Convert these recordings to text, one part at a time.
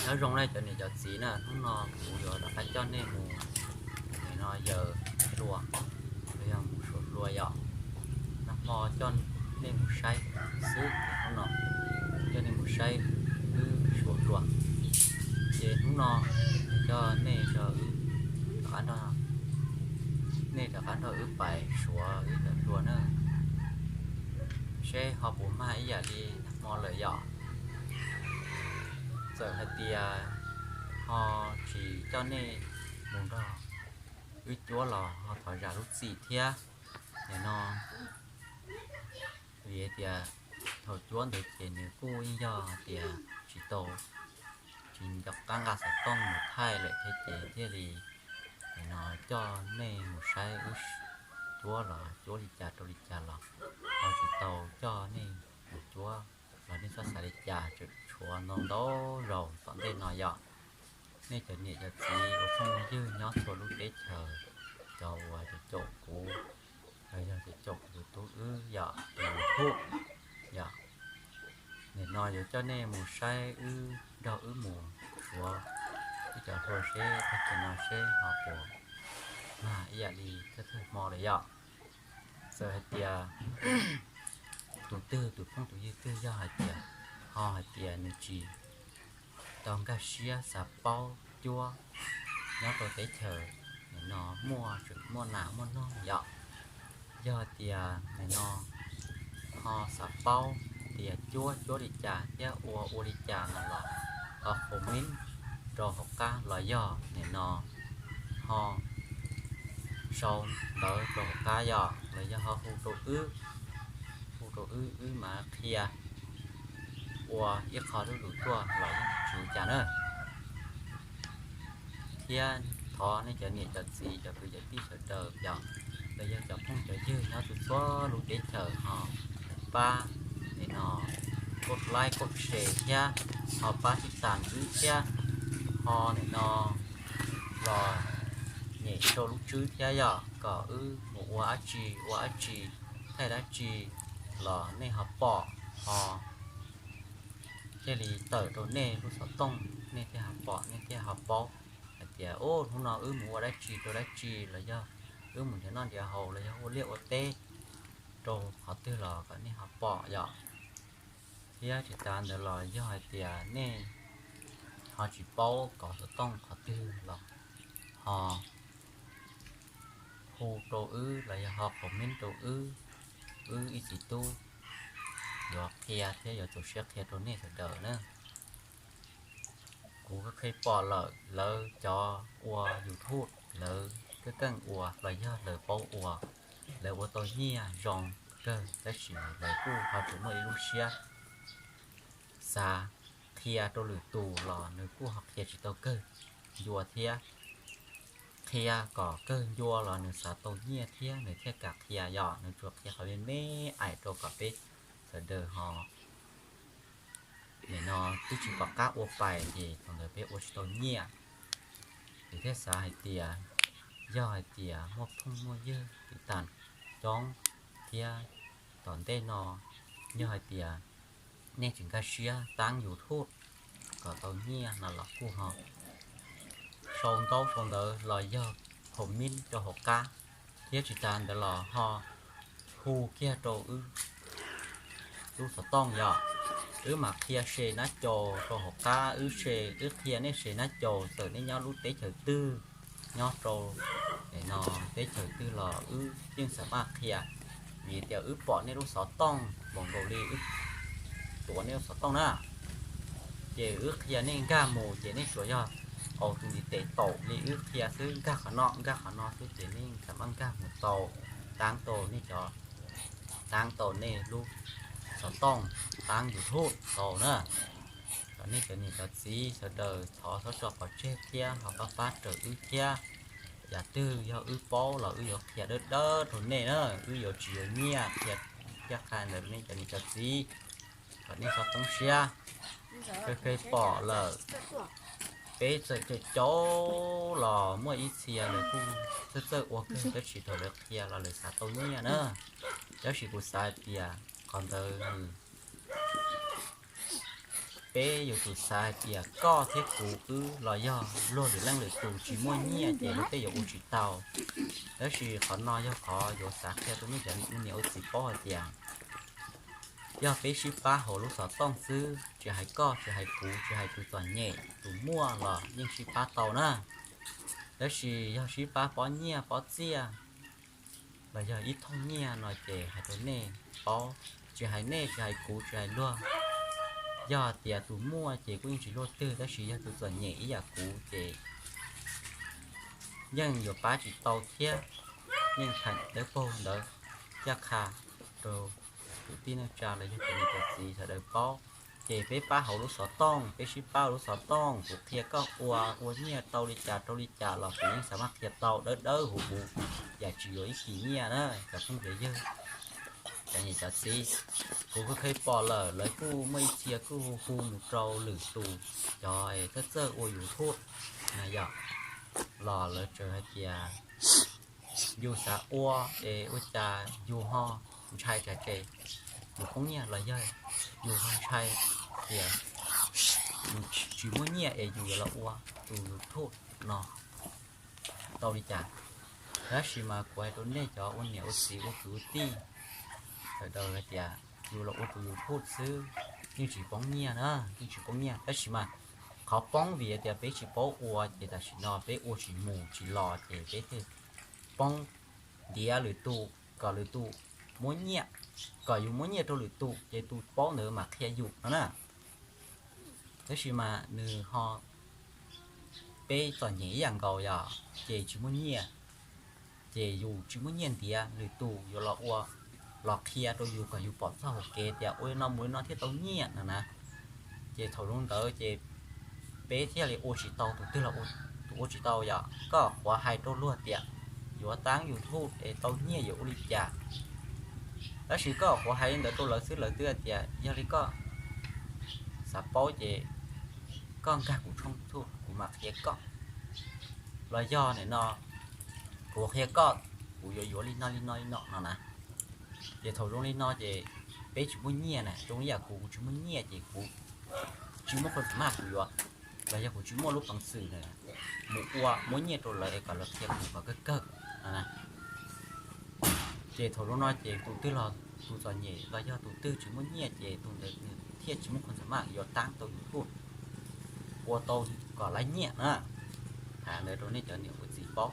Nyob zoo nej cov niam cov txiv na, hnub no kuv yuav rov qab coj nej mus, nim no yawm hlua, los yog mus suav hlua yom. Nag hmo coj nej mus saib xwb, hnub no coj nej mus saib wb suav hlua. Ces hnub no coj nej, nej rov qab nrog wb pais suav wb cov hlua na, seb ho puas mag ib yam li nag hmo lawm yom. Txawm hais tias ho tsis coj nej mus nrog wb cuab los ho thov zam lub txim thiab. Nim no vim tias thaum cuab ntawd ces nws kuj yeej yog hais tias tsis tau, tsis nco qab nqa xov tooj mus thaij lawm thiab ces thiaj li, nim no coj nej mus saib wb cuab los cuab li cas rau li cas los ho tsis tau coj nej mus cuab los nej txhob xav li cas, tseem tshuav ntau ntau zaus tom ntej no yom. Nej cov niam cov txiv ua phooj ywg nyob txhua lub teb chaws, cov uas caum kuv los yog caum tus tub wb yom, tus YouTube yom, nim no yuav coj nej mus saib wb, nrog wb mus suav wb cov hlua seb tag kis no seb ho puas mag ib yam li thawj thawj hmo lawm yom. Txawm hais tias tus twg, tus phooj tus ywg twg yog hais tias ho hais tias nws tsis tau nkag siab xav paub cuab nyob rau teb chaws nim no muaj, tseem muaj nas muaj noog yom. Yog hais tias nim no ho xav paub tias cuab cuab li cas thiab ua ua li cas no los ho comment rau hauv qab los yog nim no ho sau ntawv rau hauv qab yom, los yog ho hu rau wb, hu rau wb, wb mam qhia ua ib qho lub lus tuaj los yeej tsis ua cas na. Thiab thov nej cov niam cov txiv, cov kwv cov tij sawv daws yom, los yog cov phooj cov ywg nyob txhua txhua lub teb chaws ho pab nim no koj like koj share thiab ho pab tib tas wb thiab, ho nim no los nyem rau lub tswb thiab yom, kom wb mus ua dab tsi ua dab tsi, thaij dab tsi los nej ho pom, ho thiaj li tawm rau nej lub xov tooj, nej thiaj ho pom, nej thiaj ho paub hais tias ub, hnub no wb mus ua dab tsi rau dab tsi los yog wb mus nrhiav noj nrhiav haus los yog ua liaj ua teb rau qhov twg los kom nej ho pom yom. Thiab tsis tas ntawd los yog hais tias nej ho tsis paub kov xov tooj qhov twg los ho hu rau wb los yog ho comment rau wb, wb ib txiv tub yuav qhia thiab yuav tu siab qhia rau nej sawv daws na. Kuv qhia pom lawm, lawv cov ua YouTube lawv keej keej ua los yog lawv paub ua, lawv ua tau nyiaj zoo kawg, tab sis lawv kuj ho tseem muaj ib lub siab xav qhia rau lwm tus los nws kuj ho qhia tsis tau kawg ncua thiab. Qhia kom kawg ncua los nws xav tau nyiaj thiab nws thiaj kam qhia yom, nws tsuas qhia qhov me me ais rau kom peb sawv daws ho nim no twb tsis pom qab ua pais ces thaum ntawd peb ua tsis tau nyiaj. Ces thiaj xav hais tias yog hais tias muaj phooj muaj ywg tiv tas coob thiab tom ntej no yog hais tias nej tsis nkag siab taab YouTube kom tau nyiaj no los kuj ho sau ntaub sau ntawv los yog comment rau hauv qab, thiab tsis tas ntawd los ho hu kiag rau wb lub xov tooj yom, wb mam qhia se nab caus rau hauv qab, wb se, wb qhia nej se nab caus txawm nej nyob lub teb chaws twg, nyob rau no teb chaws twg los wb yeej xav maj qhia, vim tias wb pom nej lub xov tooj npaum nkaus li wb tuav nej lub xov tooj na. Ces wb qhia nej nkag mus ces nej tsuas yog aus tus ntiv tes taum li wb qhia xwb, nkag qhov no nkag qhov no xwb ces nej xav maj nkag mus tau, taab tau nej cov, taab tau nej lub xov tooj, taab YouTube tau na. Kom nej cov niam cov txiv sawv daws thov txhob tso pov tseg thiab ho pab pab raws wb thiab. Yam twg yog wb paub los wb yuav qhia dawb dawb rau nej na, wb yuav tsis yuav nyiaj qhia thiab qha ntawd nej cov niam cov txiv, kom nej txhob poob siab. Peb pom lawm, peb txawm caum caum los muaj ib txhia lawv kuj txawj txawj ua kawg tab sis thaum lawv qhia los lawv xav tau nyiaj na. Tab sis kuv xav hais tias qhov ntawd nws peb yuav tsum xav hais tias koj thiab kuv wb los yog luag lwm leej lwm tus tsis muaj nyiaj ces luag tej yuav ua tsis tau. Tab sis qhov no yog qhov yuav xav qhia rau nej cov ua niam ua txiv paub hais tias yog peb sib pab hauv lub xov tooj xwb, tsis hais koj, tsis hais kuv, tsis hais tus txom nyem, tus muaj los yeej sib pab tau na. Tab sis yog sib pab pob nyiaj pob txiaj los yog ib thooj nyiaj no ces hais rau nej paub, tsis hais nej, tsis hais kuv, tsis hais luag, yog tias tus muaj ces kuj yeej tsis luaj twg, tab sis yog tus txom nyem ib yam kuv ces yeej yuav pab tsis tau thiab. Yeej theem dawb paug ntawd caj qha rau kwv tij neej tsa los yog cov niam cov txiv sawv daws paub. Ces peb pab hauv lub xov tooj, peb sib pab hauv lub xov tooj, kuv qhia koj ua, ua nyiaj tau li cas rau li cas los kuv yeej xav maj qhia tau dawb dawb huv huv, yam tsis yuav ib kis nyiaj na cov phooj cov ywg, cov niam cov txiv. Kuv kuj pheej pom lawm, lawv kuj muaj ib txhia kuj hu hu mus rau lwm tus, cov es txawj txawj ua YouTube na yom, los lawv txawm hais tias yus xav ua es ua cas yus ho ntshai tsam ces yus poob nyiaj los yog yus ho ntshai tias yus tsis muaj nyiaj es yus yuav los ua tus YouTube no tau li cas. Tab sis mas kuv hais rau nej cov ua niam ua txiv ua kwv ua tij sawv daws hais tias yus los ua tus YouTube xwb yeej tsis poob nyiaj na, yeej tsis poob nyiaj. Tab sis mas qhov poob vim tias peb tsis paub ua ces tam sim no peb ua tsis mus tsis los ces peb thiaj poob ntiav lwm tus kom lwm tus muab nyiaj, kom yus muab nyiaj rau lwm tus ces tus paub ntawd mam qhia yus no na. Tab sis mas nws ho, peb txom nyem ib yam nkaus yom, ces tsis muaj nyiaj, ces yus tsis muaj nyiaj ntiav lwm tus yuav los ua, los qhia rau yus kom yus pom txoj hauv kev tias ua li no mus li no thiaj tau nyiaj no na. Ces thaum zoo ntawd ces peb thiaj li ua tsis tau, tus twg los ua, tus ua tsis tau yom. Koj qhuav hais rau luag tias yuav tab YouTube es tau nyiaj yuav ua li cas, tab sis koj qhuav hais li ntawd rau lawv xwb lawv twb hais tias yog li koj xav paub ces koj nkag kuv tshooj YouTube kuv mam qhia koj, los yog nim no kuv qhia koj, kuv yuav yuav li no li no li no no na. Ces thaum zoo li no ces peb tsis muaj nyiaj na, zoo ib yam kuv, kuv tsis muaj nyiaj ces kuv tsis muaj qhov txim maj kuv yuav, los yog kuv tsis muaj lub peev xwm na mus ua muab nyiaj rau lawv es kom lawv qhia kuv kom kawg kawg no na. Ces thaum zoo no ces tus twg los tus txom nyem los yog tus twg tsis muaj nyiaj ces tus ntawd nws thiaj tsis muaj qhov txim maj yuav tab tau YouTube ua tau kom lab nyiaj na. Tham ntawd rau nej cov niam ua txiv paub.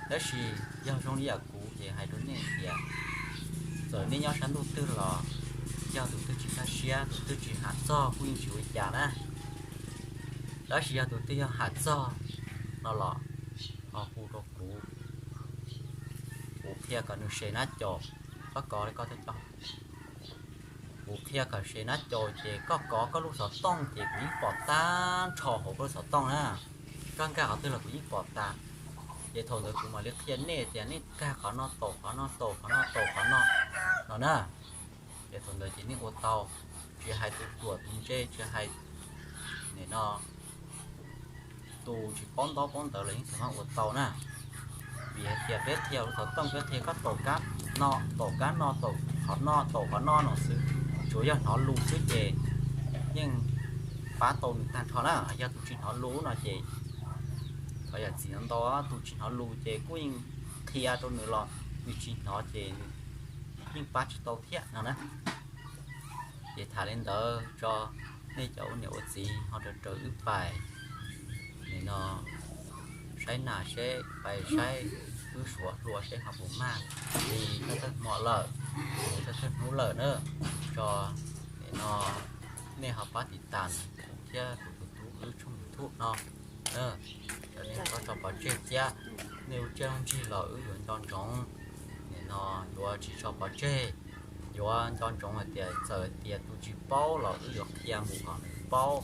Tab sis yog zoo li yam kuv ces hais rau nej tias txawm nej nyob sab ntuj twg los yog tus twg tsis kaj siab, tus twg tsis ham txog kuj yeej tsis ua cas na. Tab sis yog tus twg yog ham txog no los ho hu rau kuv, kuv qhia kom nws se nab caus, koj kov li koj thiaj tau. Kuv qhia kom se nab caus ces koj kov koj lub xov tooj ces kuv yeej pom tag nrho hauv koj lub xov tooj na. Koj nkag qhov twg los kuv yeej pom tas. Ces thaum ntawd kuv mam li qhia nej tias nej nkag qhov no, taus qhov no, taus qhov no, taus qhov no, no na. Ces thaum ntawd ces nej ua tau, tsis hais tus ruam tus ntse, tsis hais nim no tus tsis paub ntaub paub ntawv los yeej txawm maj ua tau na. Vim hais tias peb qhia lub xov tooj peb qhia koj taus kab no, taus kab no, taus qhov no, taus qhov no no xwb, tsuas yog hnov lus xwb ces yeej pab tau nws tag nrho na. Yog tus tsis hnov lus no ces thov yam txim ntau, tus tsis hnov lus ces kuj yeej qhia rau nws los nws tsis hnov ces nws yeej pab tsis tau thiab no na. Ces tham li ntawd tso, nej cov ua niam ua txiv ho raws raws wb pais nim no saib nas seb, pais saib wb suav hlua seb ho puas mag li thawj thawj hmo lawm, thawj thawj hnub lawm na. Tso, nim no nej ho pab tiv tas kuv thiab kuv tus tub wb tshooj YouTube no. Cov nej txhob tso pov tseg thiab, nej ua tsiaj ua ntsig los wb yuav nco ntsoov. Nim no yuav tsis tso pov tseg, yuav nco ntsoov hais tias txawm tias tus tsis paub los wb yuav qhia mus kom nws paub,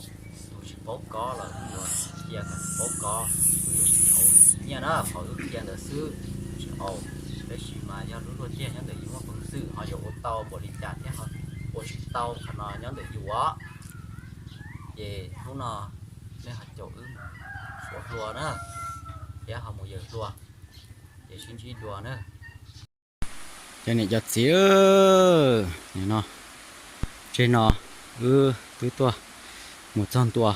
tus tsis paub kov los wb yuav qhia kom nws paub kov, wb yuav tsis haus nyiaj na, qhov wb qhia ntawd xwb tsis haus. Tab sis mas yog lub luag tiag nyob ntawm yus muaj peev xwm ho yuav ua tau npaum li cas thiab ho ua tsis tau, qhov no nyob ntawm yus os. Ces hnub no nej ho caum wb suav hlua na, thiab ho mus yawm hlua, ces sib ntsib dua na. Cov niam cov txiv, nim no, tseg no wb twb tuaj Mus txog ntua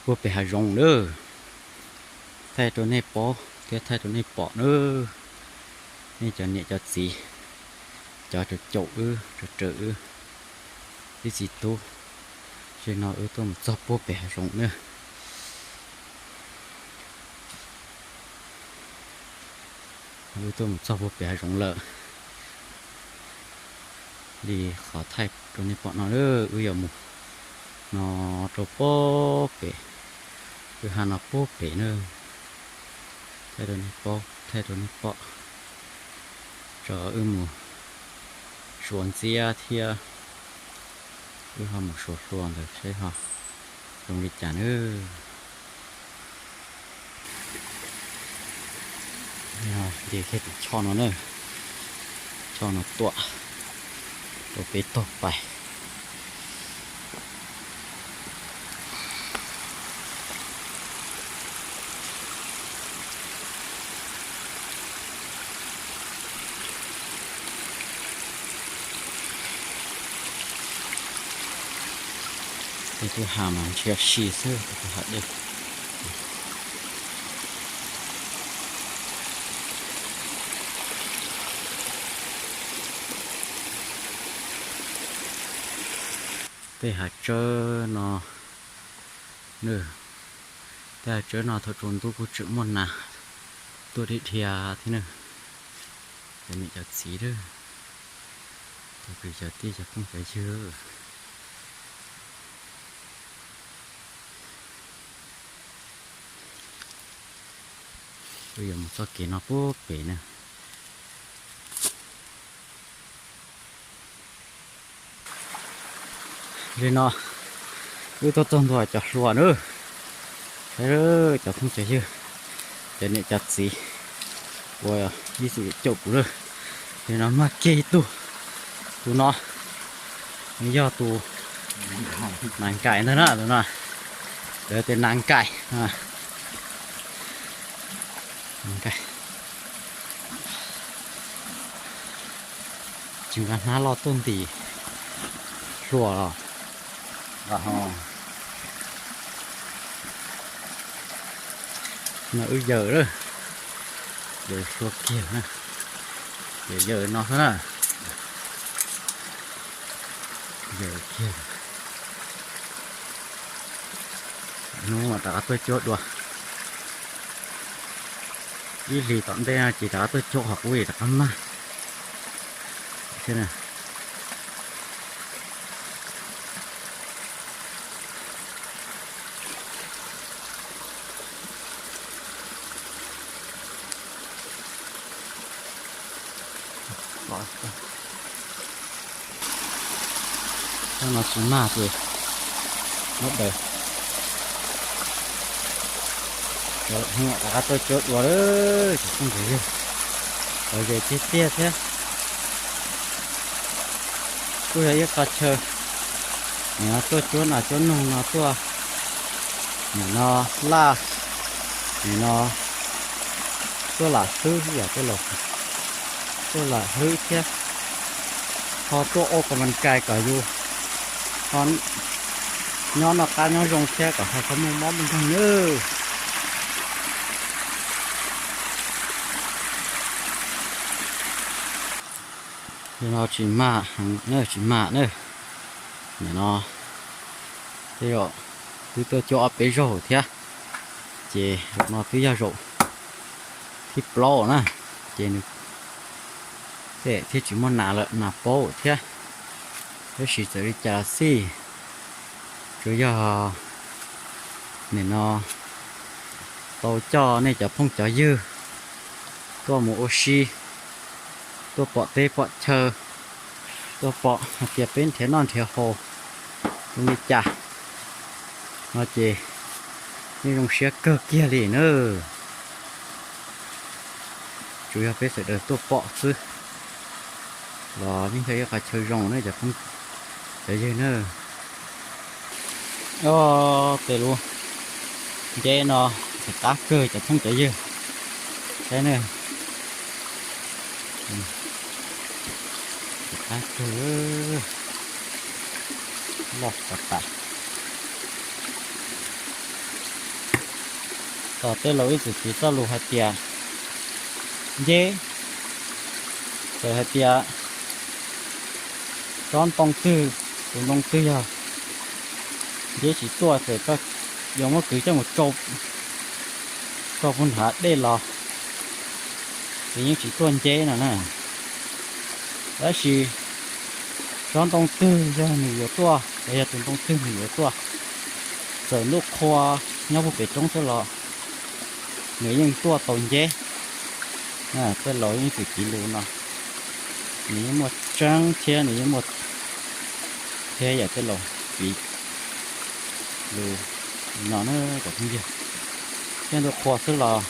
puag pem hav zoov lawm, thaij rau nej paub thiab thaij rau nej pom nawb. Nej cov niam cov txiv, cov caum wb, raws wb, ib txiv tub, zaum no wb tuaj mus txog puag pem hav zoov nawb. Wb tuaj mus txog puag pem hav zoov lawm. Li qhov thaij rau nej pom no, wb yuav mus no rau puag pem, wb ha no puag pem na. Thaij rau nej paub, thaij rau nej pom, tso wb mus suav ntxiab thiab, wb ho mus suav hlua ntawd seb ho zoo li cas nawb. Nce kiag tus choj no na, choj no tuaj rau peb tog pais. Tej tug hav mas ntshiab si xwb, tej tug hav dej. Tej hav tsawb no, tej hav tsawb no thaum tsaus ntuj kuj tseem muaj nas tuaj dhia dhia thiab na. Cov niam cov txiv, cov kwv cov tij cov phooj cov ywg, wb yuav mus txoj kev no puag pem na. Li no, wb tuaj txog ntua cov hlua na, saib cov phooj cov ywg, cov niam cov txiv uas ib txwm caum kuv lawm. Li no mag kiag ib tug, tus no nws yog tus nas nkais ntag na, tus no lawv tias nas nkais. Tsis nqa hnab loj tuaj ntim hlua los. No wb yaws lawm, yaws hlua kiag na, yaws yaws no xwb na. Yaws kiag, hnub mam rov qab tuaj cuab dua. Ib hlis tom ntej no ces rov qab tuaj cuab qhov qub es rov qab mag thiab na. Hnub no tsis mag ces muab daws, rov qab tuaj cuab dua lawm cov phooj cov ywg. Lov zem tiag tiag thiab. Kuj yog ib qho chaw, nim no tuaj cuab nas cuab noog no tuaj, nim no laj, nim no tuaj lam hlwb yom, tuaj lam hlwb thiab, ho tuaj ua kas kas kais kom yus ho nyob noj qab nyob zoo thiab kom ho txhob muaj mob muaj nkeeg nawb. Yog no tsis mag heev na, tsis mag na. Nim no tej zaum twb tuaj cuab ob peb zaug thiab, ces zaum no twb yog zaum thib plaub na, ces nws thiaj tsis muaj nas lawm, nas paub thiab. Tab sis txawm li cas los xij, tsuas yog nim no tau coj nej cov phooj cov ywg tuaj mus ua si, tuaj pom teb pom chaw, tuaj pom hais tias peb nrhiav noj nrhiav haus zoo li cas no ces yeej zoo siab kawg kiag li na. Tsuas yog peb sawv daws tuaj pom xwb los yeej yog ib qho chaw zoo na cov phooj cov ywg na. Tej lub nceb no ntxim qab kawg cov phooj cov ywg, saib na. Ntxim qab kawg, loj tas tas. Tom tej laus ib txwm piv txoj lus hais tias nceb, txawm hais tias tsob ntoo twg, tus ntoo twg yog nceb tsis tuaj, txawm koj yuav muab kwv coj mus rau puag nrad dej los ces yeej tsis tuaj nceb no na. Tab sis tsob ntoo twg yog nws yuav tuaj, los yog tus ntoo twg nws yuav tuaj, txawm ntuj qhua nyob puag pem roob xwb los nws yeej tuaj tau nceb. Tej laus yeej txwm piv lus no, nws yeej muaj tseeb thiab nws yeej muaj thiab yam tej laus piv lus no na cov phooj ywg. Thiab ntuj qhua xwb los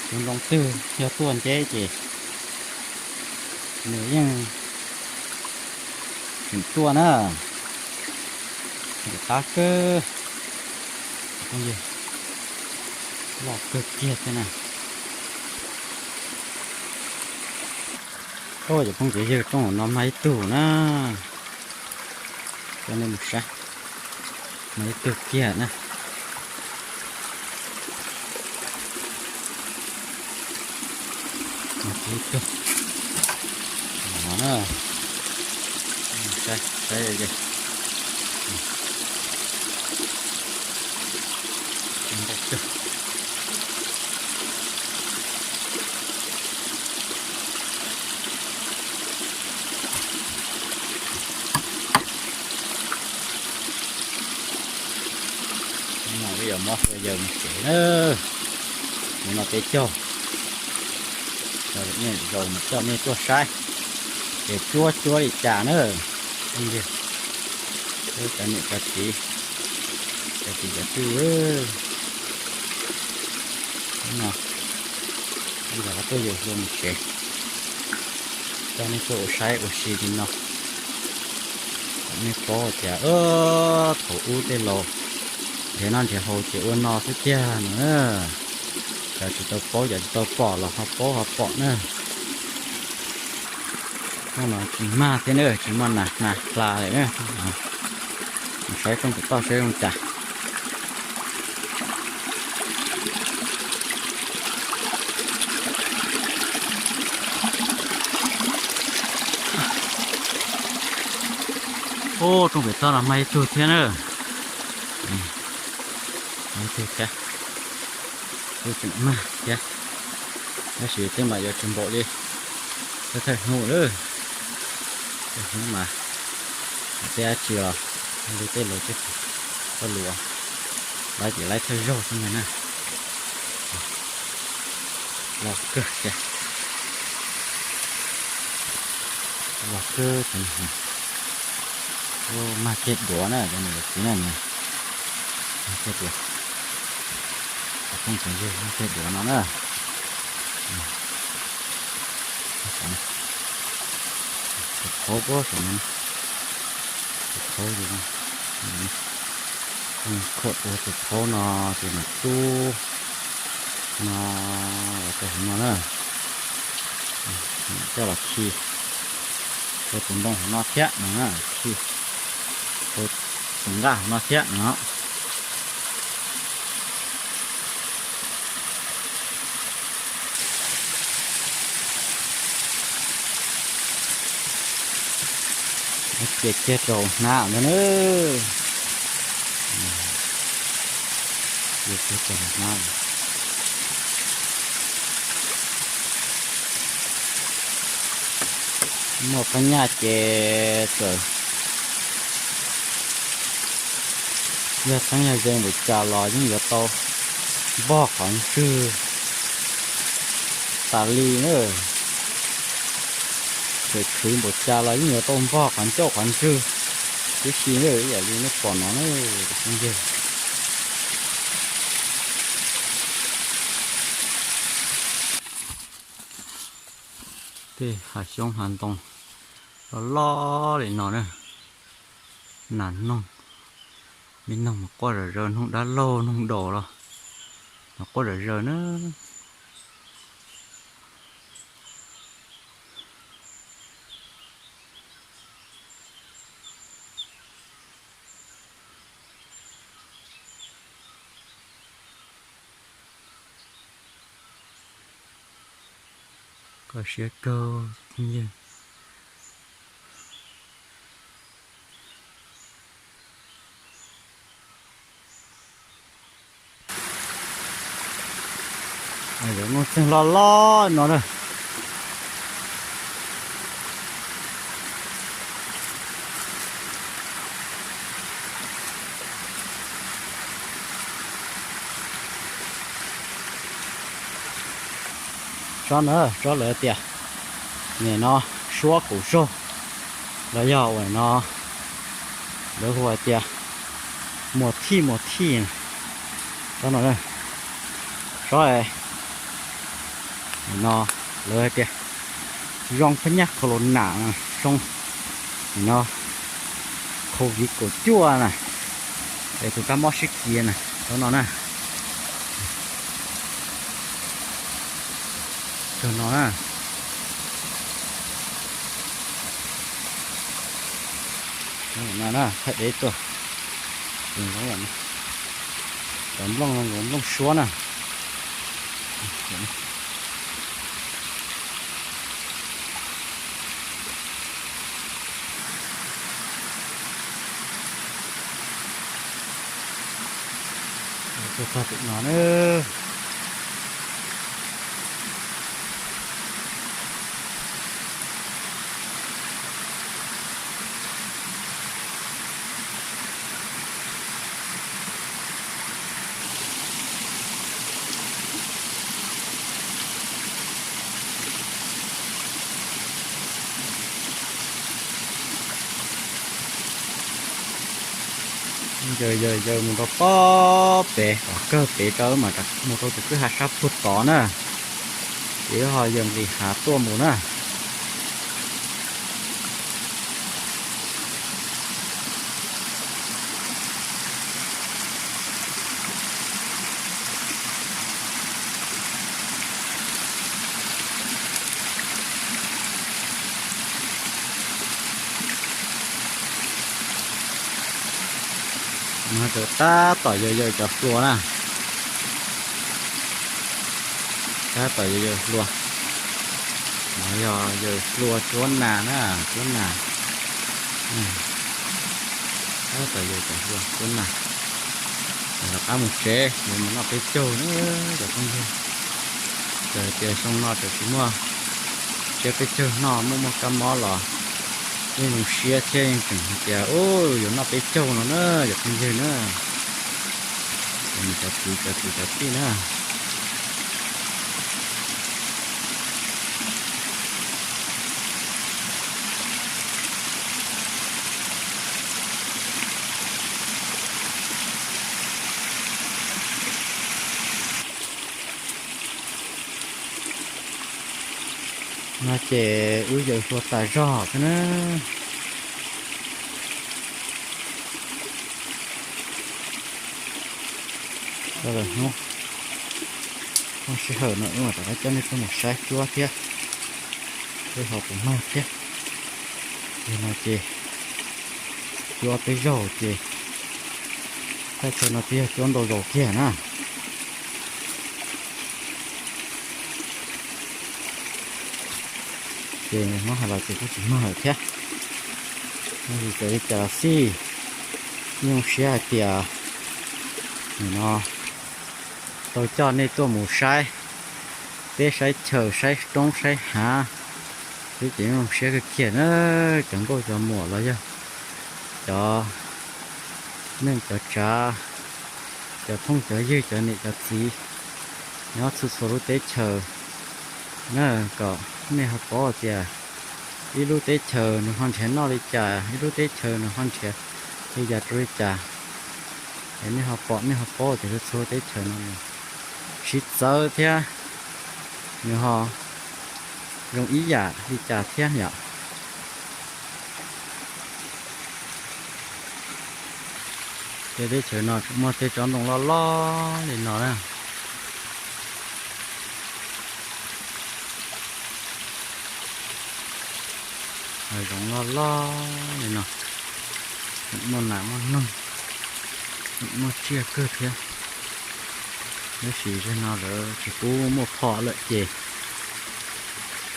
tus ntoo twg yog tuaj nceb ces nws yeej tseem tuaj na. Ntim qab kawg, phooj ywg, loj kawg kiag thiab na. Cov phooj cov ywg, rooj no mag ib tug na, coj nej mus saib, mag ib tug kiag na. Ib tug no na, saib saib. No ib yam mob hu yawg mus tsev na. Mus no peb caug, nej zaum mus coj nej tuaj saib ces cuab cuab li cas na. Cov niam cov txiv, cov txiv cov twj no, ib yam tuaj yus hlua mus tsev, coj nej tuaj ua saib ua si li no. Nej paub tias thaum ub tej laus nrhiav noj nrhiav haus ces ua no xwb tiag no na. Cov tsis tau paub cov tsis tau pom los ho paub ho pom na. Rooj no tsis mag thiab na, tsis muaj nas hna hla lawm na. Mus saib rooj pem toj saib zoo cas. Ub, rooj pem toj no mag ib tug thiab na. Mag ib tug thiab. Kuj tseem mag thiab, tab sis tej mas yuav tsis npaum li thawj thawj hnub lawm. Thawj hnub mas tej dab tsi los li tej laus txoj lus, laib ces laib thawj zaug xwb ntag na. Loj kawg thiab, loj kawg thiab. Mag kiag duav na, cov niam cov txiv na, mag kiag duav. Cov phooj cov ywg, mag kiag duav no na. Tus qhaub puag saum no, tus qhaub, khuam ua tus qhaub no ces nws tub no, los rau hauv no na. Coj los khi rau tus ntoo hauv no thiab no na, khi rau tus nqaj hauv no thiab no. Cia kiag rau hnab ntag na. Cia kiag rau hnab. Muaj phab nyaj ces txawm yog txheeb yog ze npaum cas los yeej yuav tau npog qhov ntswg tas li na. Txawm khwv npaum cas los yeej yuav tau npog qhov ncauj qhov ntswg tib si na, ib yam li nej pom no na, phooj ywg. Tej hav xyoob hav ntoo loj loj li no na, nas noog, me noog mas quaj zom zaws, noog dab laug noog daus los mas quaj zom zaws na. Kho siab kawg. Muaj txeeg loj loj no na. Tsob na, tsob lawv tias nim no suab kaum zaug, los yog uas no lawv hu hais tias muas thij muas thij. Tsob no, tsob no lawv hais tias zoo phab nyaj corona, zoo no covid kaum cuaj na, es tus kab mob sib kiv na, tsob no na. Tsob no na, no na, thaij deb tuaj. Cov nplooj no nplooj suab na. Txog tim no na. Yawg yawg yawg mus rau pob pem, kawg pem rau mas mus rau tus kwj ha sab puag tod na. Ces ho yawg nqis hav tuaj mus na. Tab tom yawg yawg cov hlua na. Tab tom yawg yawg hlua. No yog yawg hlua cuab nas na, cuab nas. Tab tom yawg cov hlua cuab nas. Rov qab mus tsev, yuav mus noj peb caug na cov phooj ywg. Txawm tias xyoo no tseem tsis muaj tsiab peb caug noj, muaj muaj kab mob los yeej zoo siab thiab yeej tseem hais tias yuav noj peb caug no na cov phooj ywg na. Cov niam cov txiv cov kwv cov tij na. No ces wb yawg hlua tas zog thiab na. Hnub sij hawm no wb mam rov qab coj nej tuaj mus saib cuab thiab, seb ho puas mag thiab. Yog no ces cuab peb zaug ces thaj chaw no twb yog cuab ntau zaus kiag na. Ces muab hais los ces kuj tsis mag lawm thiab. Tab sis txawm li cas los xij, yeej zoo siab hais tias nim no tau coj nej tuaj mus saib teb saib chaw, saib roob saib hav xwb ces yeej zoo siab kawg kiag na. Cov nkauj cov muam los yog cov neej cov tsav, cov phooj cov ywg, cov niam cov txiv nyob txhua txhua lub teb chaws na, kom nej ho paub tias ib lub teb chaws nws ho nrhiav noj li cas, ib lub teb chaws nws ho nrhiav li cas rau li cas. Es nej ho pom nej ho paub tias txhua teb chaws no nws sib txawv thiab nws ho zoo ib yam li cas thiab yom. Tej teb chaws no tseem muaj tej tsob ntoo loj loj li no na. Hav zoov loj loj li no, muaj nas muaj noog, muaj tsiaj kawg thiab. Tab sis zaum no lawv tsis pub muaj phom lawm ces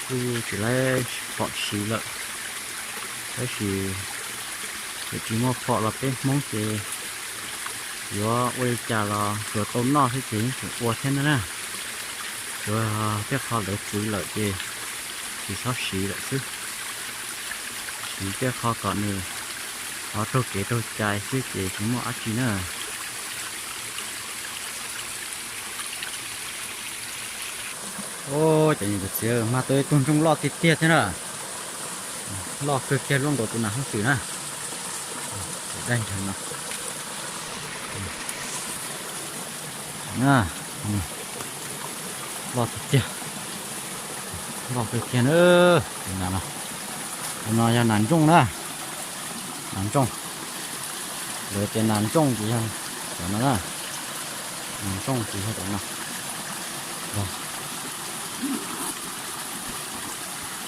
Kuj tsis laib pom siv lawm, tab sis tsis muaj phom los peb Hmoob ces yuav ua li cas los tsuas tau noj xwb ces yeej tsum ua thiab na. Tsuas tej qho lawv txwv lawm ces tsis txhob siv lawm xwb. Siv tej qho kom nws ho raug kev raug cai xwb ces tsis muaj dab tsi na. Cov niam cov txiv, mag tau ib tug ntsooj loj tiag tiag thiab na. Loj kawg kiag, luaj nkaus tus nas hooj twm na. Daig nrho no. Loj tiag tiag, loj kawg kiag na. Tus no yog nas ntsooj na, nas ntsooj. Lawv tias nas ntsooj ces yog cov no na, nas ntsooj ces yog cov no.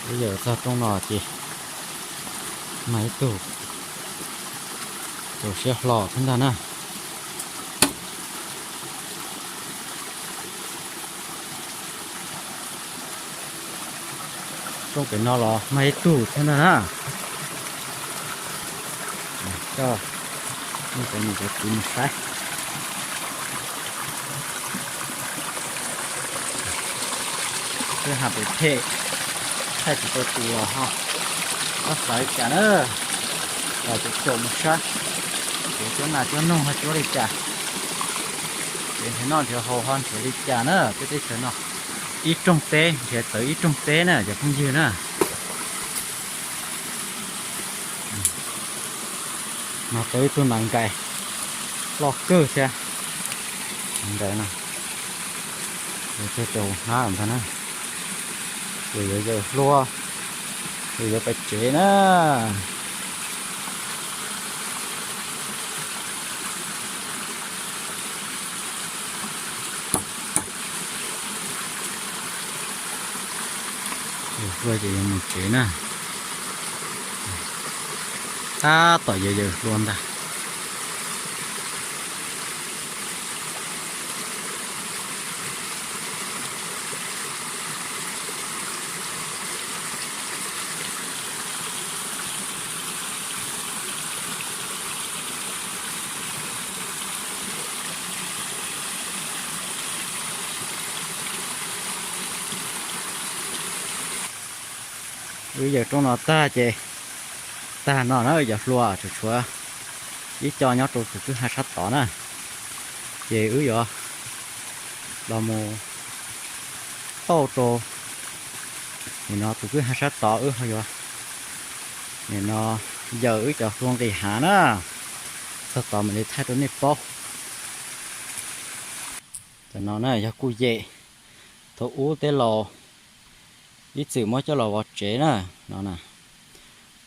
Wb yawm txog rooj no ces mag ib tug rau siab hlo thiab ntag na. Rooj pem no los mag ib tug thiab ntag na. Coj nej cov niam cov txiv mus saib. Twb hais pem phem, thaij tsis tau tus los ho txhob xav li cas na. Los caum caum mus saib, ces cuab nas cuab noog ho cuab li cas. Ces nrhiav noj nrhiav haus ho nrhiav li cas na, peb teb chaws no ib rooj teb nrhiav txawv ib rooj teb na cov phooj ywg na. Mag tau ib tug nas nkais loj kawg thiab. Nas nkais no, cog rau hauv hnab ntag na. Ces yuav yawm hlua, ces yuav pais tsev na. Yawm hlua ces yuav mus tsev na. Tab tom yuav yawm hlua ntag. Wb yawm rooj no tag ces tag no na, yawm hlua tshuav tshuav ib co nyob rau tus kwj ha sab tod na. Ces wb yuav los mus pauj rau nim no tus kwj ha sab tod, wb ho yuav nim no yawm wb cov hlua nqis hav na. Txog tod mam li thaij rau nej paub. Cov no na yog kuj yem thaum ub tej laus ib txwm muab coj los vov tsev na. No na,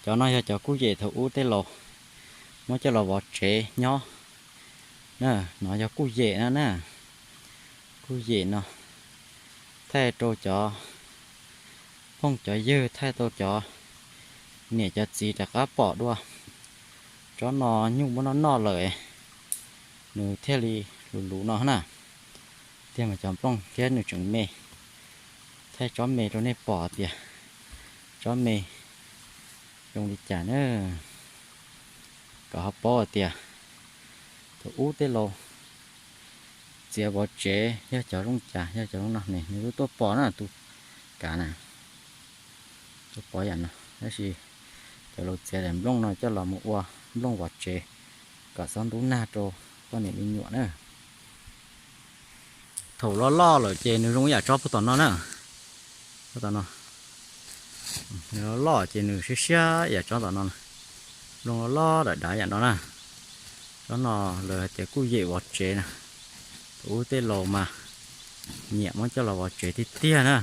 cov no yog cov kuj yem thaum ub tej laus muab coj los vov tsev nyob na. No yog kuj yem no na, kuj yem no thaij rau cov phooj cov ywg, thaij rau cov niam cov txiv rov qab pom dua. Tsob no nyuj muab noj noj lawm, nws thiaj li luv luv no na. Tiag mas cov nplooj thiab nws tseem me. Thaij tsob me rau nej pom tias tsob me zoo li cas na, kom ho paub hais tias thaum ub tej laus txiav vov tsev yog cov zoo cas, yog cov zoo no ne, nws twb tuaj pom na, tus kav na, tuaj pom yam no. Tab sis cov laus txiav daim nplooj no coj los mus ua nplooj vov tsev kom txhob ntub nag rau poj niam me nyuam na. Thaum loj loj lawm ces nws zoo ib yam tsob puag tom no na. Puag tom no, nws loj loj ces nws siab siab ib yam tsob tom no. Nplooj loj loj dav dav yam no na. Tsob no lawv hais tias kuj yem vov tsev na. Thaum ub tej laus mas nyiam muab coj los vov tsev tiag tiag na.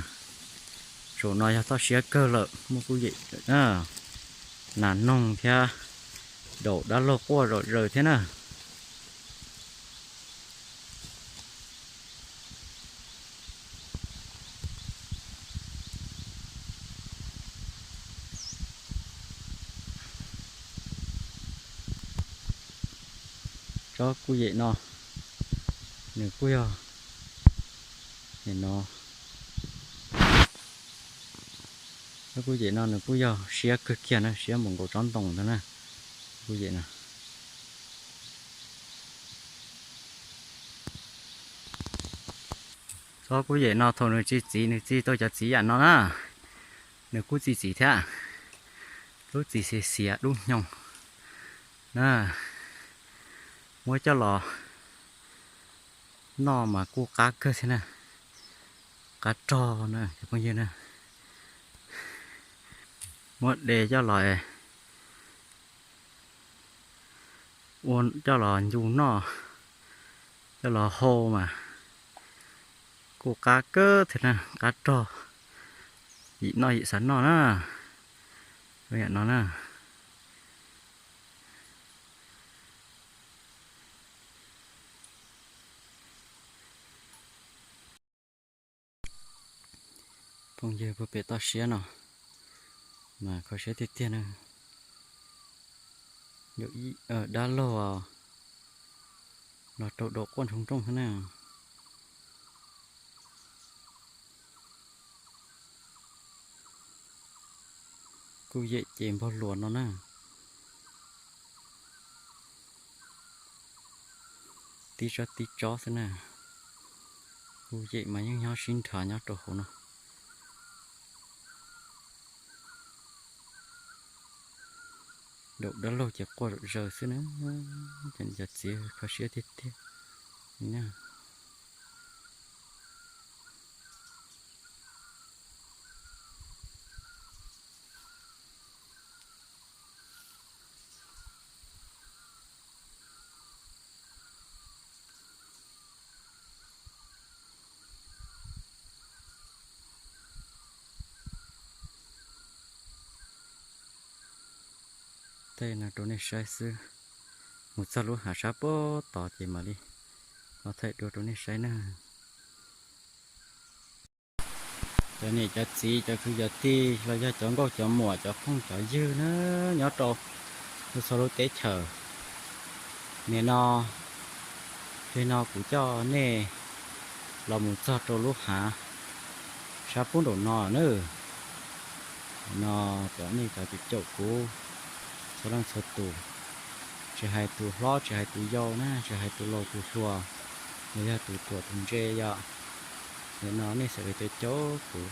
Zaum no yog toj siab kawg lawm, muaj kuj yem na, nas noog thiab daum dab laug quaj zom zaws thiab na. Tsob kuj yem no, nws kuj yog nim no Kuj yem no nws kuj yog siab kawg kiag na, siab npaum nkaus tsob ntoo ntag na. Kuj yem no. Tsob kuj yem no thaum nws txi txiv nws txi tau cov txiv yam no na, nws kuj txi txiv thiab. Lub txiv xiav xiav dub nyoog na, muab coj los noj mas kuj qab kawg thiab na, qab rog na cov phooj ywg na. Muab de coj los, ua coj los ncu noj, coj los hau mas kuj qab kawg thiab na, qab rog, yim noj yim xav noj na, yam no na. Phooj ywg puag pem toj siab no mas kho siab tiag tiag na. Dab laug los rau daum quaj nroo nrooj xwb na. Kuj yem ces npog luas no na. Tib tsob tib tsob xwb na. Kuj yem mas yeej nyob sib nrhav nyob rau hauv no. Daum dab laug ces quaj zom zaws xwb na. Ces cov txiv kho siab tiag tiag. Thaij no rau nej saib xwb, mus txog lub hav sab puag tod ces mam li ho thaij dua rau nej saib na. Cov niam cov txiv cov kwv cov tij los yog cov nkauj cov muam cov phooj cov ywg na, nyob rau txhua lub teb chaws. Nim no, nim no kuv coj nej los mus txog rau lub hav sab pub nraum no na. No, cov nej cov caum kuv txhua leej txhua tus, tsis hais tus hlob tsis hais tus yau na, tsis hais tus laus tus hluas, los yog tus ruam tus ntse yom. Nim no nej sawv daws caum kuv,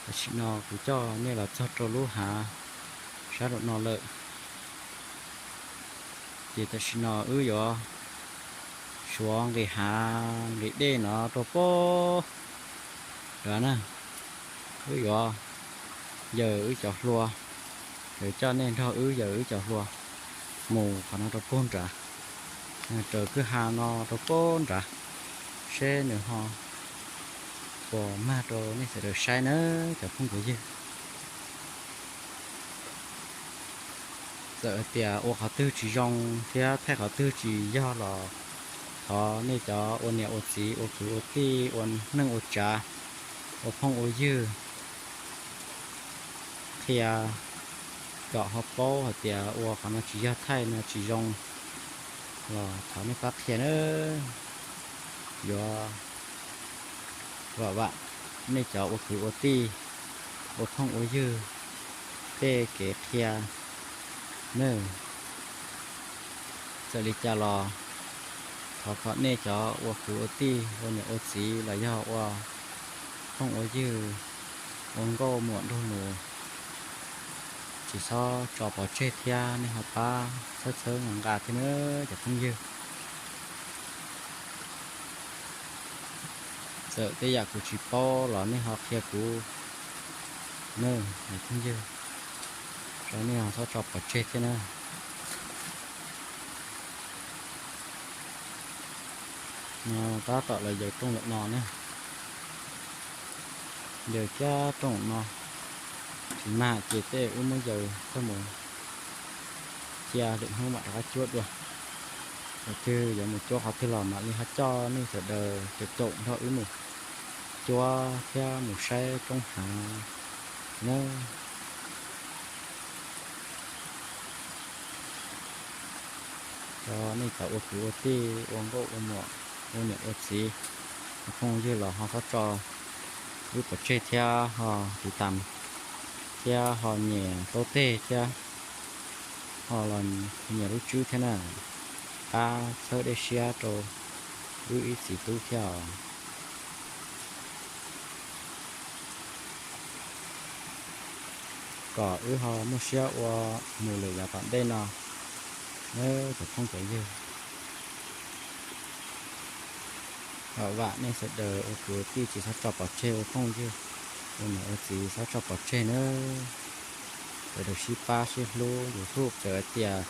tam sim no kuv coj nej los txog rau lub hav sab nraum no lawm. Ces tam sim no wb yuav suav nqis hav nqis dej no rau pem nrad na. Wb yuav yaws wb cov hlua, yuav coj nej nrog wb yaws wb cov hlua mus qhov no rau pem nrad, raws kwj ha no rau pem nrad, seb nws ho puas mag rau nej sawv daws saib na cov phooj cov ywg. Txawm hais tias ua qhov twg tsis zoo thiab thaij qhov twg tsis yog los thov nej cov ua niam ua txiv ua kwv ua tij ua neej ua tsav ua phooj ua ywg qhia kom ho paub hais tias ua qhov no tsis yog thaij no tsis zoo los thov nej pab qhia na. Yuav vam vam nej cov ua kwv ua tij ua phooj ua ywg tej kev qhia nawb. Txawm li cas los thov kom nej cov ua kwv ua tij ua niam ua txiv los yog ua phooj ua ywg ua nkauj muam nraug nus tsis txhob tso pov tseg thiab nej ho pab txhawb txhawb nqa nqa thiab nawb cov phooj ywg. Txawm tej yam kuv tsis paub los nej ho qhia kuv nawb cov phooj ywg, nej ho txhob tso pov tseg thiab nawb. No tab tom los yaws rooj lawm no ne, yaws kiag rooj no, tsis mag ces tej wb muab yaws coj mus cia lwm hnub mam rov qab cuab dua. Qhov twg yuav mus cuab qhov twg los mam li ho coj nej sawv daws caum caum nrog wb mus cuab thiab mus saib roob hav nawb. Cov nej cov ua kwv ua tij ua nkauj ua muam ua niam ua txiv ua phooj ywg los ho txhob tso wb pov tseg thiab ho tiv tas thiab ho nyiam taub teg thiab ho los nyiam lub tswb thiab na, pab txhawb dej siab rau wb ib txiv tub thiab os. Kom wb ho muaj siab ua mus lawm yav tom ntej no nawb cov phooj cov ywg. Vam nej sawv daws ua kwv tij tsis txhob tso pov tseg, ua phooj ywg ua niam ua txiv txhob tso pov tseg nawb. Sawv daws sib pab sib hlub, YouTube txawm hais tias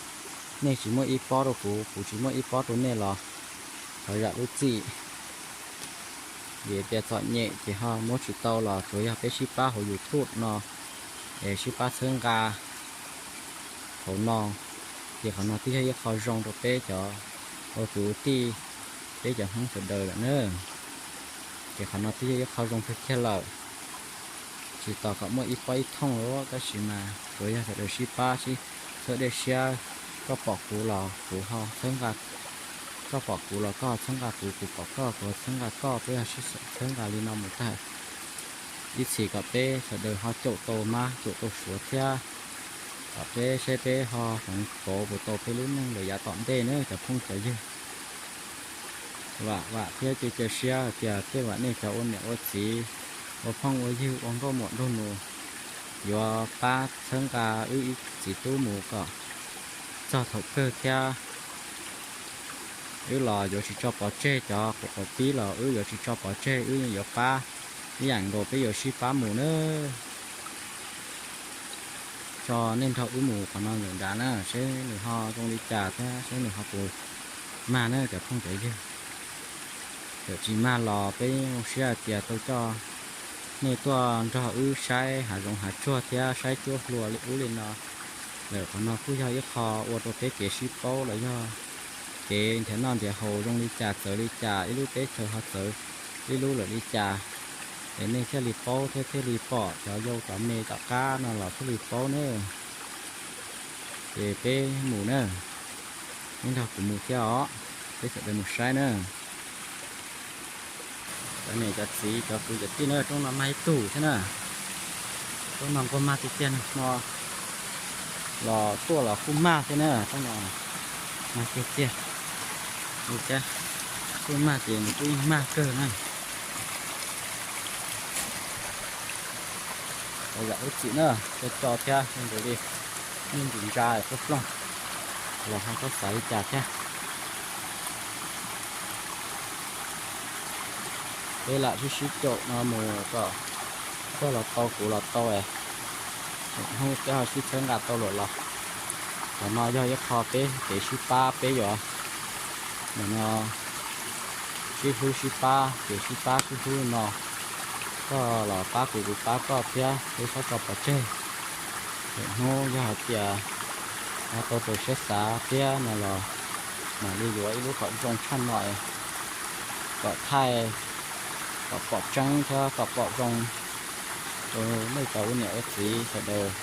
nej tsis muaj ib pob rau kuv, kuv tsis muaj ib pob rau nej los thov zam lub txim. Vim tias txom nyem ces ho muab tsis tau los tsuas yog peb sib pab hauv YouTube no es sib pab txhawb nqa hauv no, ces qhov no twb yog ib qho zoo rau peb cov ua kwv ua tij, peb cov Hmoob sawv daws lawm na. Ces qhov no twb yog ib qho zoo kawg kiag lawm. Tsis tos kom muaj ib pob ib thooj los tab sis mas tsuas yog sawv daws sib pab sib txhawb dej siab, koj pom kuv los kuv ho txhawb nqa, koj pom kuv los koj ho txhawb nqa kuv, kuv pom koj kuv ho txhawb nqa koj, peb ho sib txhawb nqa li no mus tag ib txhis kom peb sawv daws ho caum tau mab caum tau suav thiab kom peb saib peb ho hloov pauv puas tau peb lub neej lawm yav tom ntej na cov phooj cov ywg. Vam vam thiab cia siab hais tias tej vam nej cov ua niam ua txiv, ua phooj ua ywg, ua nkauj muam nraug nus yuav pab txhawb nqa wb ib txiv tub mus kom txog thaum kawg thiab. Wb los yuav tsis tso pov tseg, cov quav pib los wb yuav tsis tso pov tseg, wb yuav pab ib yam nkaus, peb yuav sib pab mus nawb. Tso nej nrog wb mus qhov no lawm nrad na, seb nws ho zoo li cas thiab seb nws ho puas mag na cov phooj cov ywg. Txawm tsis mag los peb zoo siab hais tias tau coj nej tuaj nrog wb saib hav zoov hav tsuag thiab saib cuab hlua li ub li no lawm. Qhov no kuj yog ib qho ua rau peb kev sib paub los yog kev nrhiav noj nrhiav haus zoo li cas txawv li cas, ib lub teb chaws ho txawv ib lub lawm li cas, es nej thiaj li paub thiab thiaj li pom, cov yau cov me tom qab no los thiaj li paub na. Ces peb mus na, nej nrog kuv mus thiab os, peb sawv daws mus saib na. Cov niam cov txiv cov kwv cov tij na, rooj no mag ib tug thiab na. Rooj no nquag mag tiag tiag, nag hmo los tuaj los kuj mag thiab na, rooj no mag tiag tiag. Kuj mag ces nws kuj yeej mag kawg na. Thov zam lub txim na, co co thiab zoo nkaus li nej ntsis ntsa plooj plooj los ho txhob xav li cas thiab. Peb lam sib sib caum no mus kom koj los tau kuv los tau, hnub twb ho sib txhawb nqa tau lawm los. Qhov no yog ib qho peb kev sib pab, peb yuav nim no sib hlub sib pab, kev sib pab sib hlub no, koj los pab kuv, kuv pab koj thiab, peb txhob tso pov tseg. Lwm hnub yog hais tias ho tau raws siab xav thiab no los mam li yuav ib lub kom zoo tshaj no kom thaij, kom pom tseeb thiab kom pom zoo rau nej cov ua niam ua txiv sawv daws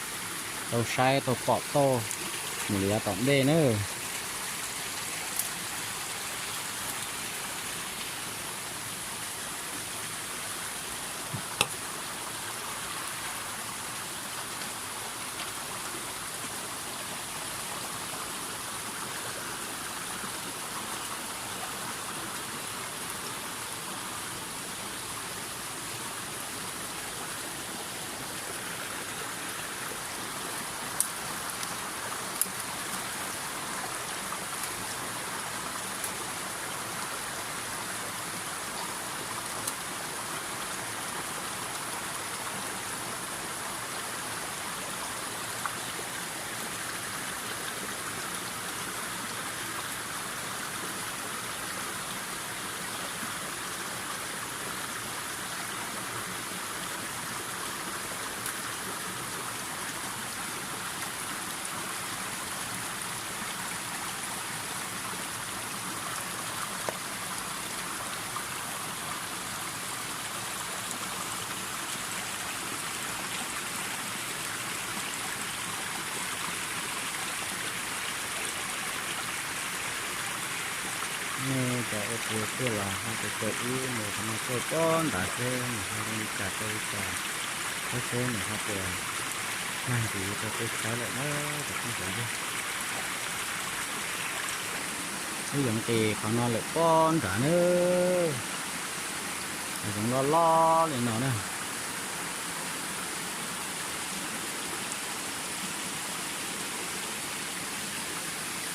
tau saib tau pom tau mus li yav tom ntej nawb. Nej cov ua kwv tij los ho tus cawm ib mus qhov no tuaj pob nrad seb nws ho zoo li cas rau li cas, thiab seb nws ho puas Mag ntsis rau peb sawv lawm na, cov phooj ywg. Wb yuav nqis qhov no lawm pob nrad na. Qhov zoov loj loj li no na.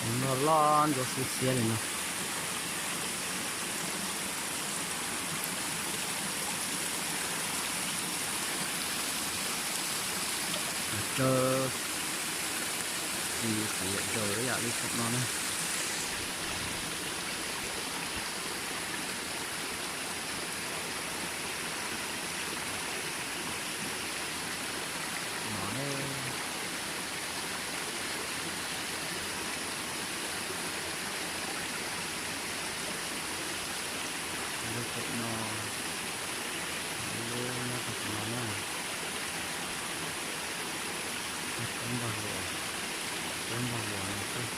Zoov loj loj ntsuab xwb xiab li no. Tsawb, kuv yam zaws ib yam li thaum no na. No na. Lub pem no, lub nyob rau qhov no na. Lub npog luas, lub npog luas no xwb.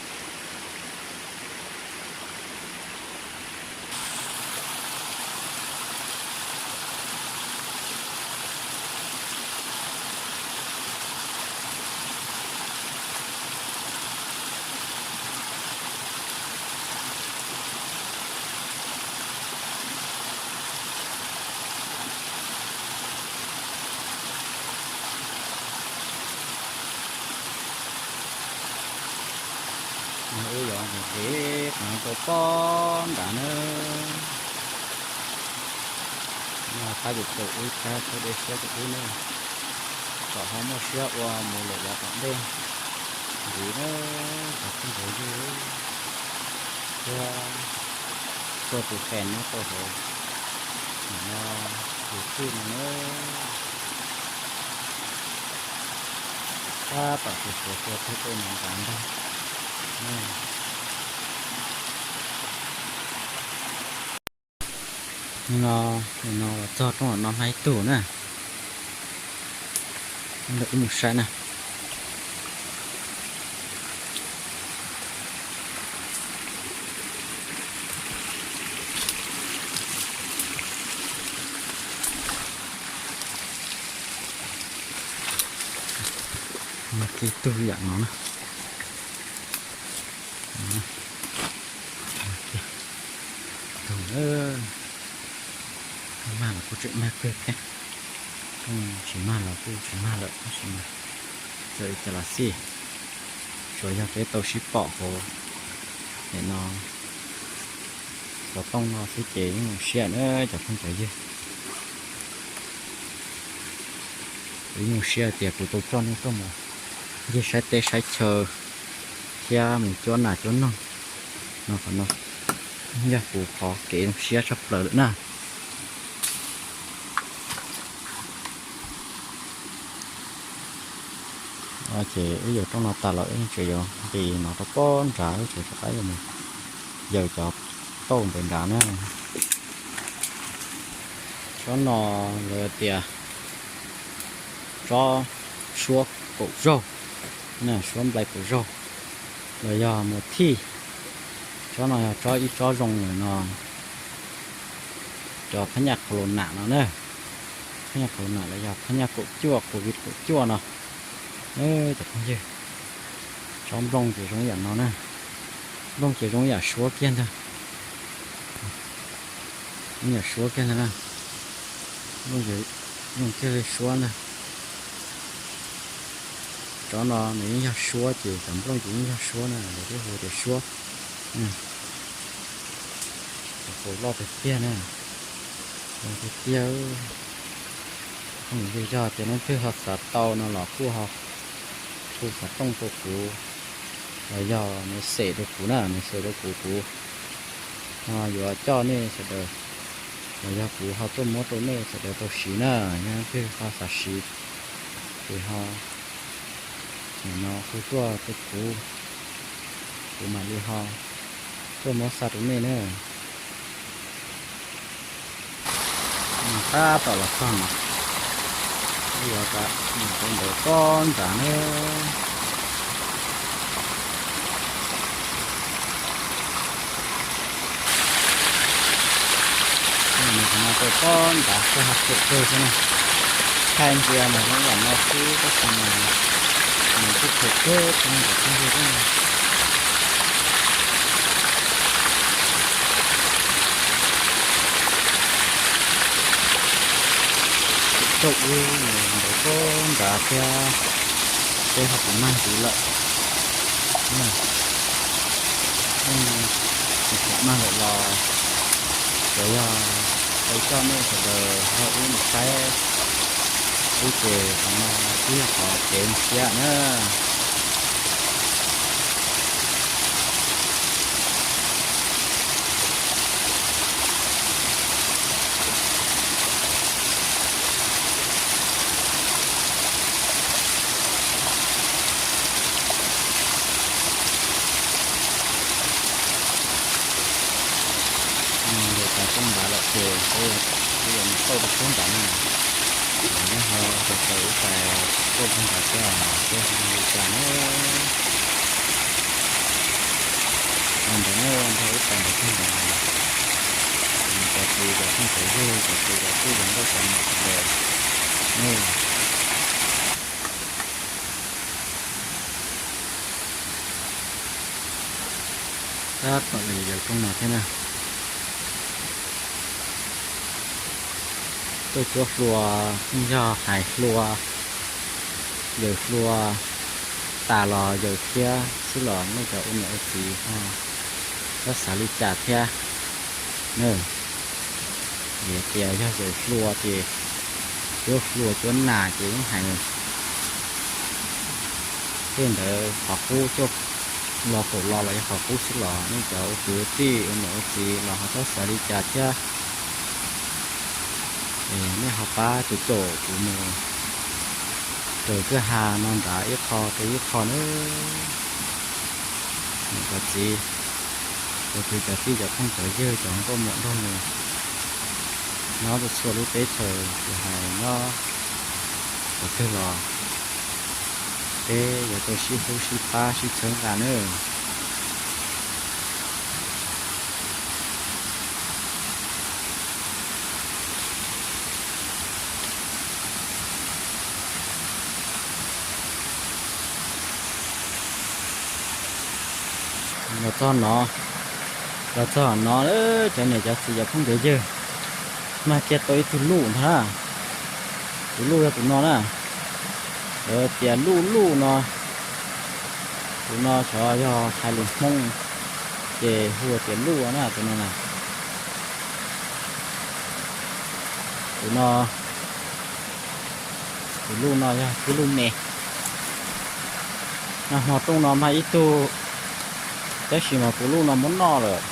Wb yuav nqis qhov no rau pob nrad na. Noj qab ces caum wb, tsab tshawb dej siab rau wb na. Kom ho muaj siab ua mus lawm yav tom ntej ntxiv na, cov phooj ywg thiab tuaj tus fem nyob rau hauv no, tus tij no na. Tab tom tus suav tua tag tej no nrad ntag. No, no los txog rooj no hmab ib tug na. Lawm wb mus saib na. Muaj ib tug yam no na. Tug, mag los kuj tseem mag kawg thiab, tsis mag los kuj tsis mag lawm tab sis mas txawm li cas los xij, tsuas yog peb tau sib pom hauv nim no xov tooj no xwb ces yeej zoo siab na cov phooj cov ywg. Kuv yeej zoo siab tias kuv tau coj nej tuaj mus ncig saib teb saib chaw thiab mus cuab nas cuab noog no. Qhov no yog kuv qhov kev zoo siab tshaj plaws lawm na. Ces wb yuav rooj no tas los wb tseem yuav nqis no rau pob nrad, wb tseem rov qab yuav mus yawm cov tauj ntawd nrad na. Tsob no lawv tias tsob suab kaum zaug, suab nplai kaum zaug los yog mus thij. Tsob no yog tsob ib tsob zoo no, cov phab nyaj qhau los nam no na, phab nyaj qhau los nam los yog phab nyaj kaum cuaj, covid kaum cuaj no. Cov phooj ywg, tsob nplooj ces zoo yam no na, nplooj ces zoo yam suab kiag ntag, zoo yam suab kiag ntag na, nplooj zoo kiag li suab ntag. Tsob no nws yeej yog suab ces cov nplooj ces yeej yog suab na, lawv thiaj hu tias suab. Cov kaus loj tiag tiag na, zoo tiag tiag. Yog tias leej twg ho xav tau no los kuj ho hu xov tooj rau kuv, los yog nws xem rau kuv na, nws xem rau kuv, kuv ho yuav coj nej sawv daws, los yog kuv ho tuaj muab rau nej sawv daws tau siv na. Yog leej twg ho xav siv ces ho nim no hu tuaj rau kuv, kuv mam li ho tuaj muab xa rau nej na. Tab tom los txog no, yuav mus rau ntawm pob nrad na. Mus qhov no rau pob nrad sab ha phem kawg xwb na. Thaij ntsia mas zoo yam no xwb tab sis mas nws kuj khaws kawg thiab ntawm phooj ywg. Thaum ub nws ntawd pob nrad thiab, peb ho tsis mag ntxiv lawm. Tsis kam mag lawm los tsuas yog tau coj nej sawv daws nrog wb mus saib xwb ces qhov no twb yog qhov kev mus siab na. Ntawm tas toj nrad lawm ces peb yuav mus tauj rau puag nrad na. Nej ho sawv sawv ib tais tuaj puag nrad thiab, peb ho mus li cas na. Ntawd na, nrog ib tais nrad puag nrad. Cov txiv cov phooj cov ywg, cov kwv cov tij cov nkauj cov muam sawv daws, nej tab tom los yawm yawm rooj no thiab na. Tuaj cuab hlua, yog hais hlua, yawm hlua tas los yawm thiab xwb los nej cov ua niam ua txiv ho txhob xav li cas thiab na. Vim tias yog yawm hlua ces cuab hlua cuab nas ces yeej hais tej ntawd qhov qub coj los kaum los los yog qhov qub xwb los nej cov ua kwv ua tij ua niam ua txiv los ho txhob xav li cas thiab. Es nej ho pab caum caum kuv mus raws kwj ha no nrad ib qho rau ib qho na. Niam cov txiv, cov kwv cov tij cov phooj cov ywg cov nkauj muam nraug nus nyob rau txhua lub teb chaws tsis hais nyob qhov twg los peb yuav tau sib hlub sib pab sib txhawb nqa nawb. Los txog no, los txog no, cov niam cov txiv cov phooj cov ywg, mag kiag tau ib tug luj ntag. Tus luj yog tus no na. Lawv tias luj luj no, tus no xyov yog hais lus Hmoob ces hu tias luj na tus no na. Tus no, tus luj no yog tib luj me. Nag hmo rooj no mag ib tug, tab sis mas tus luj no muab noj lawm,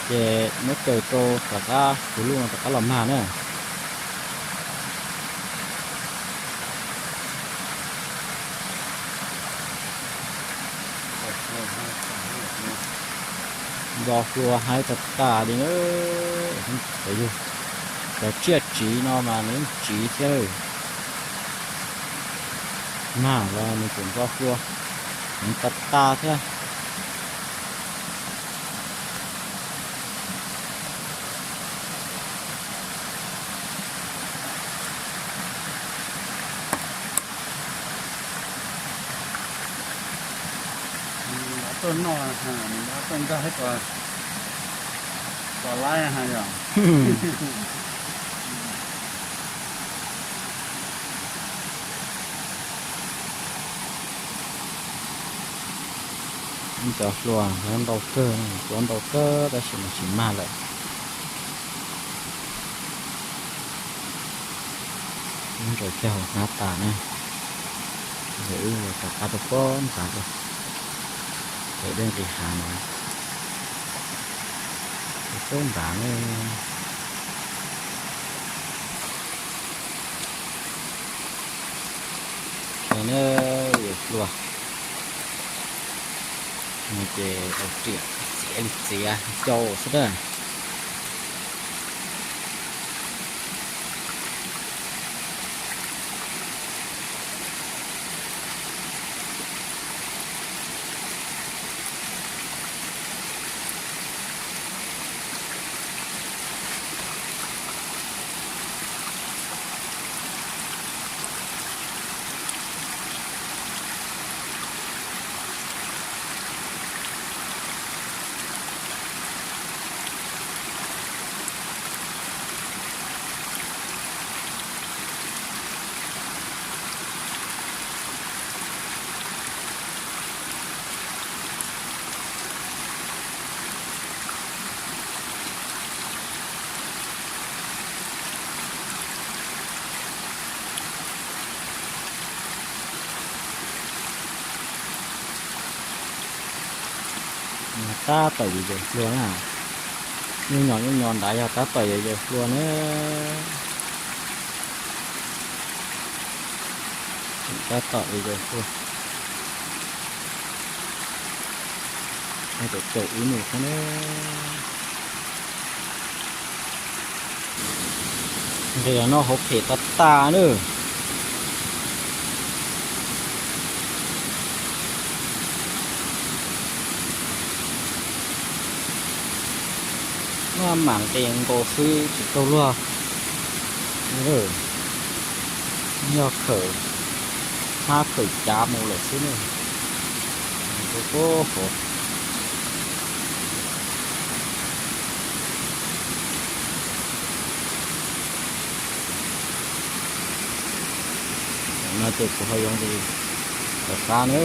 ces muab caws rau rov qab tus luj no rov qab los mag na. Nco hlua haib tag tag li na. Cov tsiaj tsiv no mas nws tsiv thiab, mag los nws tseem nco hlua heev tag tag thiab. Tuaj noj, tuaj nkag ib, tos laib yom. Cov hlua ntau kawg, tua ntau kawg tab sis mas tsis mag lawm. Ntsaum kiag hauv hnab tas na, ces wb yuav rov qab rau puag nrad rau, ces dej nqis hav no, rau puag nrad na. Ces ne, yawm hlua no ces ua riam txiav li txiav cau xwb na. Tab tom yws yws hlua na. Nyuj nyos nyuj nyos nrad yog tab tom yws yws hlua na. Tab tom yws yws hlua. Tab tom caum ib nus thiab na. Nqis los noj hauv phem tag tag na. Maj mam nqis nkaus xwb tsis tau luag. Yog khawm, hmab khawm cav mus lawm xwb na. Rau puag hauv. No ces kuv ho yuav nqis tom qab na.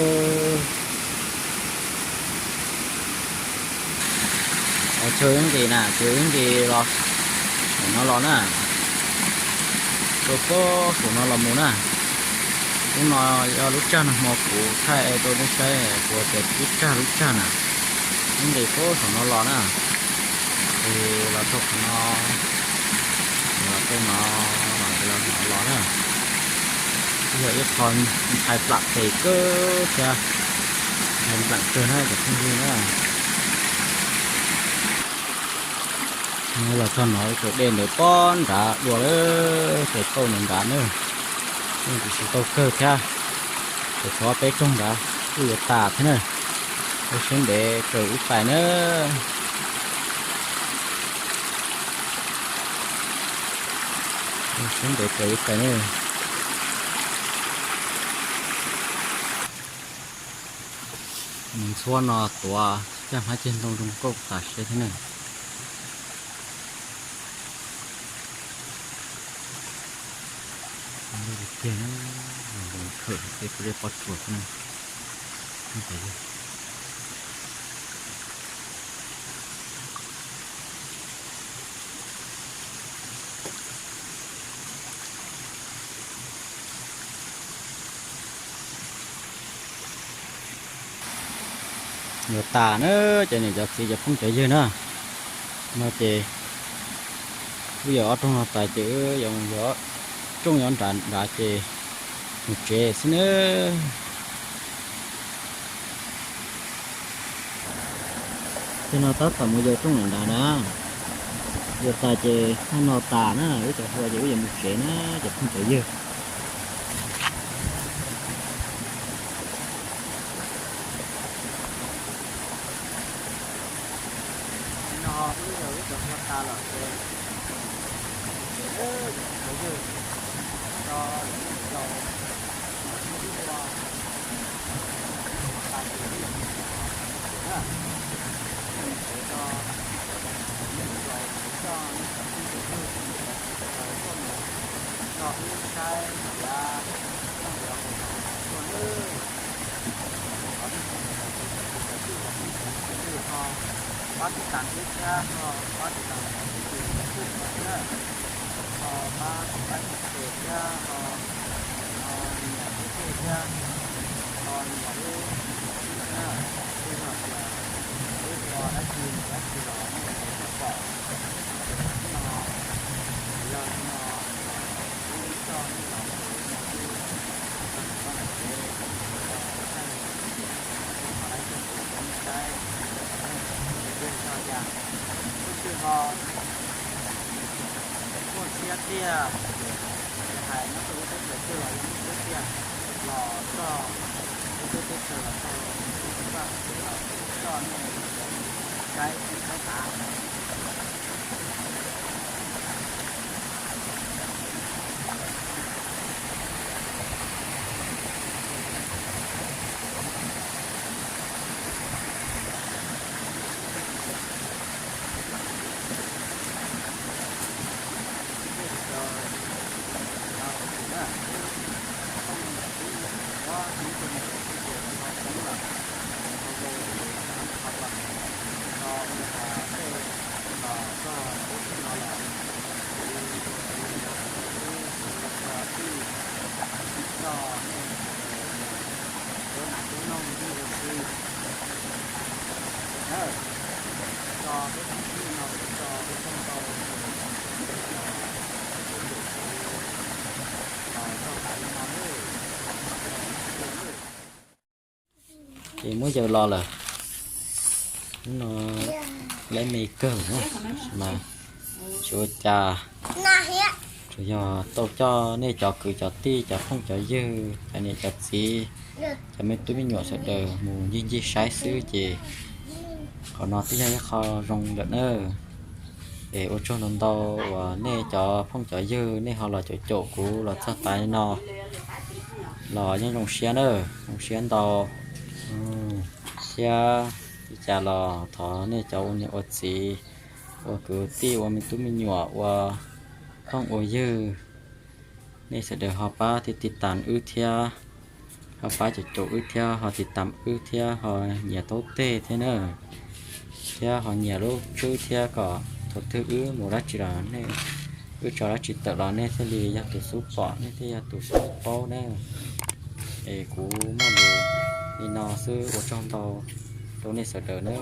Chaw ib nqis na, ces ib nqis los, no los na, rau puag saum no los mus na. Lub no yog lub tsag nag hmo kuv thaij rau nej saib, kuv tias lub tsag lub tsag na, ib nqis puag saum no los na. Ces los rau qhov no, los rau no, los rau no los na. Yog ib qho ntshai plam pes kawg thiab, ntshai plam kawg na cov phooj ywg na. Los txog no ib tug dej ntawd pob nrad dua lawm, ces tauj nrad nrad na. Yeej tsis tau kawg thiab, ces tshuav peb rooj nrad kuj yuav tas thiab na. Ua siab ntev raws wb pais na. Ua siab ntev raws wb pais na. Mus ntxhuab no tuav caj hmab ceg ntoo zoo nkauj tas siab thiab ne. Tiag, khawm tej kuv dej pob tsuas xwb na. Yuav tas na, cov niam cov txiv cov phooj cov ywg na. No ces wb yog ob rooj no tas ces wb yuav mus yog rooj nyob nrad nrad ces mus tsev xwb na. Ces no tab tom mus yog rooj nrad nrad na. Yuav tas ces thaj no tas na, wb cov hlua ces wb yuav mus tsev na, cov phooj cov ywg. No wb yog wb cov hlua tas lawm ces mus tsev na, cov phooj cov ywg, tso lwm hnub lwm zaus los sib ntsib dua. Hnub no tas ces wb yuav mus tsev na, wb yuav mus tsev tso. Lwm hnub lwm zaus kuv coj nej cov phooj cov ywg, cov niam cov txiv cov phooj ywg coj wb saib tias noj tias haus tuaj nawb. Thov nej cov niam cov txiv cov kwv cov tij cov phooj cov ywg ho pab tiv tas wb thiab, ho pab tiv tas cov phooj ywg cov phooj ywg no thiab, ho pab subscribe thiab, ho nias lub tuj thiab, ho nias lub tswb thiab. Twb yog tias wb ua dab tsi mus dab tsi los nej yuav tau pom. Ces hnub no kuv yog li no, wb coj nej los mus no wb tag nrho lawm ces wb mus tsev tso, thaij ib qho dab tsi rau nej saib, cov phooj cov ywg tso cas. Lub twg ho muaj siab tiag, ces hais nyob rau lub teb chaws twg los yog muaj siab tiag, los txog lub teb teb chaws los txog lub teb chaws los coj nej saib tsis saib tav. Ces muab yawm los lawm, hnub no lawv me kawg na, mas tsis ua cas, tsuas yog tau coj nej cov kwv cov tij, cov phooj cov ywg, cov niam cov txiv, cov me tub me nyuam sawv daws mus ncig ncig saib xwb ces qhov no twb yog ib qho zoo lawm na. Es ua tsaug ntau ntau uas nej cov phooj cov ywg nej ho los caum caum kuv los txog tav no los yeej zoo siab na, zoo siab ntau thiab. Li cas los thov nej cov ua niam ua txiv, ua kwv tij, ua me tub me nyuam, ua phooj ua ywg, nej sawv daws ho pab tiv tiv tas wb thiab, ho pab caum caum wb thiab, ho tiv tas wb thiab, ho nyiam taub teg thiab na, thiab ho nyiam lub tswb thiab kom thaum twg wb mus dab tsi los nej, wb tso dab tsi tawm los nej thiaj li yog tus xub pom, nej thiaj yog tus xub paub na. Es kuv muaj lus li no xwb, ua tsaug ntau rau nej sawv daws na.